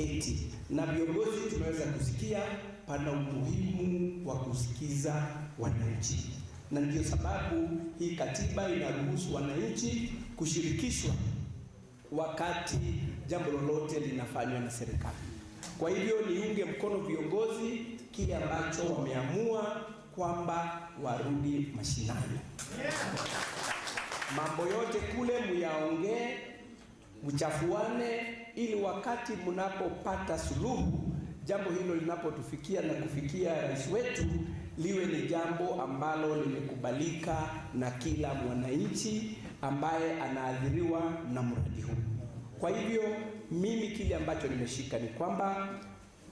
Kuketi na viongozi, tumeweza kusikia pana umuhimu wa kusikiza wananchi, na ndio sababu hii katiba inaruhusu wananchi kushirikishwa wakati jambo lolote linafanywa na serikali. Kwa hivyo niunge mkono viongozi kile ambacho wameamua kwamba warudi mashinani. Mambo yote kule muyaongee, mchafuane, ili wakati mnapopata suluhu, jambo hilo linapotufikia na kufikia rais wetu, liwe ni jambo ambalo limekubalika na kila mwananchi ambaye anaathiriwa na mradi huu. Kwa hivyo mimi kile ambacho nimeshika ni kwamba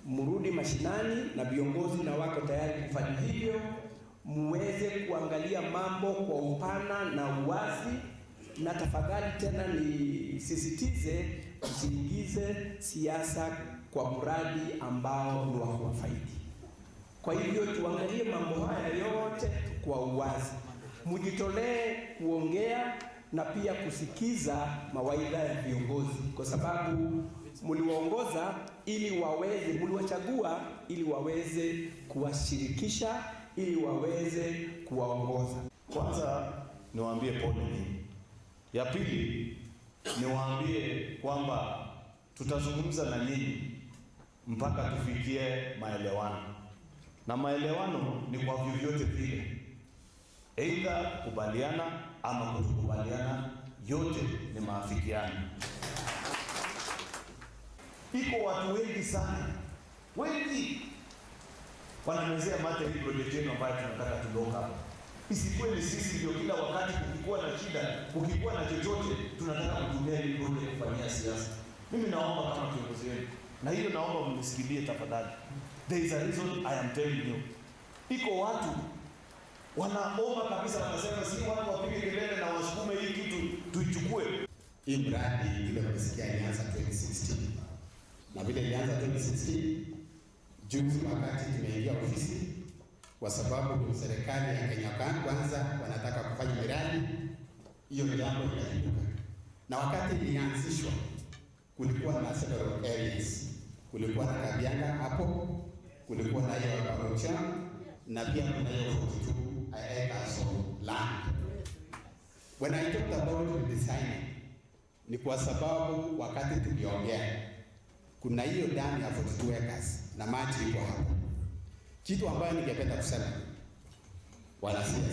mrudi mashinani na viongozi na wako tayari kufanya hivyo, muweze kuangalia mambo kwa upana na uwazi, na tafadhali tena nisisitize, msiingize siasa kwa mradi ambao ni wa kuwafaidi. Kwa hivyo tuangalie mambo haya yote kwa uwazi, mjitolee kuongea na pia kusikiza mawaidha ya viongozi, kwa sababu mliwaongoza ili waweze, mliwachagua ili waweze kuwashirikisha, ili waweze kuwaongoza. Kwanza niwaambie pole nyinyi. Ya pili niwaambie kwamba tutazungumza na nyinyi mpaka tufikie maelewano, na maelewano ni kwa vyovyote vile, aidha kubaliana ama kutokubaliana, yote ni maafikiano. Iko watu wengi sana, wengi wanamezea mate hii project yenu ambayo tunataka tulock hapa. Isikuwe ni sisi ndio kila wakati kukikuwa na shida, kukikuwa na chochote, tunataka kutumia hii project kufanyia siasa. Mimi naomba kama kiongozi wenu, na hiyo naomba mnisikilie tafadhali. There is a reason I am telling you. Iko watu wanaomba kabisa, wanasema si watu wapige kelele na wasukume hii kitu tuichukue. Hii mradi ile umesikia ilianza 2016 na vile ilianza 2016, juzi wakati tumeingia ofisi, kwa sababu serikali ya Kenya Kwanza wanataka kufanya miradi hiyo, jambo ikaibuka. Na wakati ilianzishwa kulikuwa na several areas, kulikuwa na Kabianga hapo, kulikuwa na hiyo Parocha na pia kuna hiyo 42 acres of land. When I talked about redesigning ni kwa sababu wakati tuliongea kuna hiyo damu ya 42 acres na maji iko hapo. Kitu ambayo ningependa kusema, wanasiasa